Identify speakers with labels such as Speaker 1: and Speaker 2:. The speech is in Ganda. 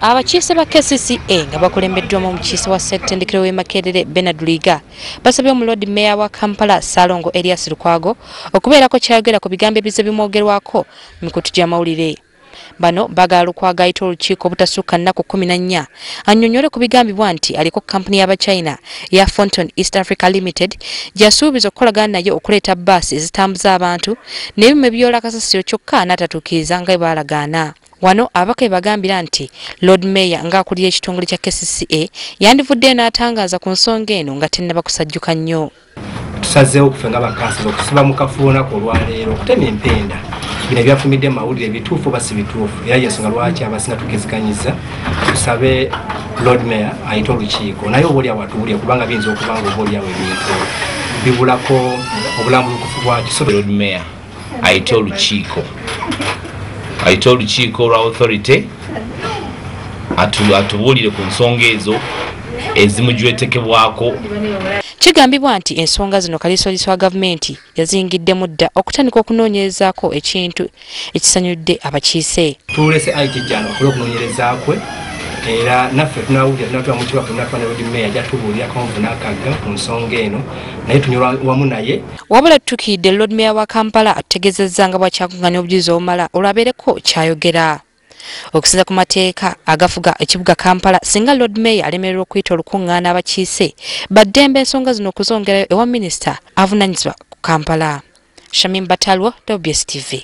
Speaker 1: Abakiise ba KCCA nga bakulembeddwamu omukiise wa ssettendekero w'e Makerere Bernard Luyiga basabye omuloodi mmeeya wa Kampala Ssalongo Erias Lukwago okubeerako ky'ayogera ku bigambo ebizze bimwogerwako mu mikutu gy'amawulire. Bano baagala Lukwago ayite olukiiko obutasukka nnaku 14 annyonnyole ku bigambibwa nti aliko kkampuni y'Abachina eya Fountain East Africa Limited gy'asuubiza okukolagana nayo okuleeta bbaasi ezitambuza abantu n'ebyuma ebiyoola kasasiro kyokka n'atatuukiriza nga bwe baalagaana. Wano ababaka bebagambira nti Lord Mayor ng'akulira ekitongole kya KCCA yandivuddeyo n'atangaaza ku nsonga eno nga tennaba kusajjuka nnyo.
Speaker 2: Tusazeewo okufe nga bakansala okusiba mu kafubo olunaku olwaleero okutema empenda bino ebyafumidde mu mawulire bituufu oba si bituufu, era y'ensonga lwaki abasinga tukiziganyiza tusabe Lord Mayor ayite olukiiko naye oba oliawo atuwulire, kubanga biyinza okuba nga oba oliawo ebintu bibulako obulambulukufu bwakyo.
Speaker 3: Lord Mayor ayite olukiiko, ayite olukiiko olwa authority atubuulire ku nsonga ezo ezimujwetekebwako.
Speaker 1: Kigambibwa nti ensonga zino kaliisoliiso wa gavumenti yaziyingiddemu dda okutandika okunoonyerezaako ekintu ekisanyudde abakiise.
Speaker 2: Tulese IGG akole okunoonyereza kwe, era naffe tunawulira tunatuula mu kiba tunatuula ne Lord Mayor ajja tubuulirako nvunakagga ku nsonga eno, naye tunyolwa wamu naye.
Speaker 1: Wabula tutuukiridde Lord Mayor wa Kampala atutegeezezza nga bw'akyakunganya obujulizi obumala olwo abeereko ky'ayogera. Okusinziira ku mateeka agafuga ekibuga Kampala, singa Lord Mayor alemererwa okuyita olukuŋŋaana abakiise baddembe ensonga zino okuzongerayo ewa minisita avunaanyizibwa ku Kampala. Shamim Batalwa, WBS TV.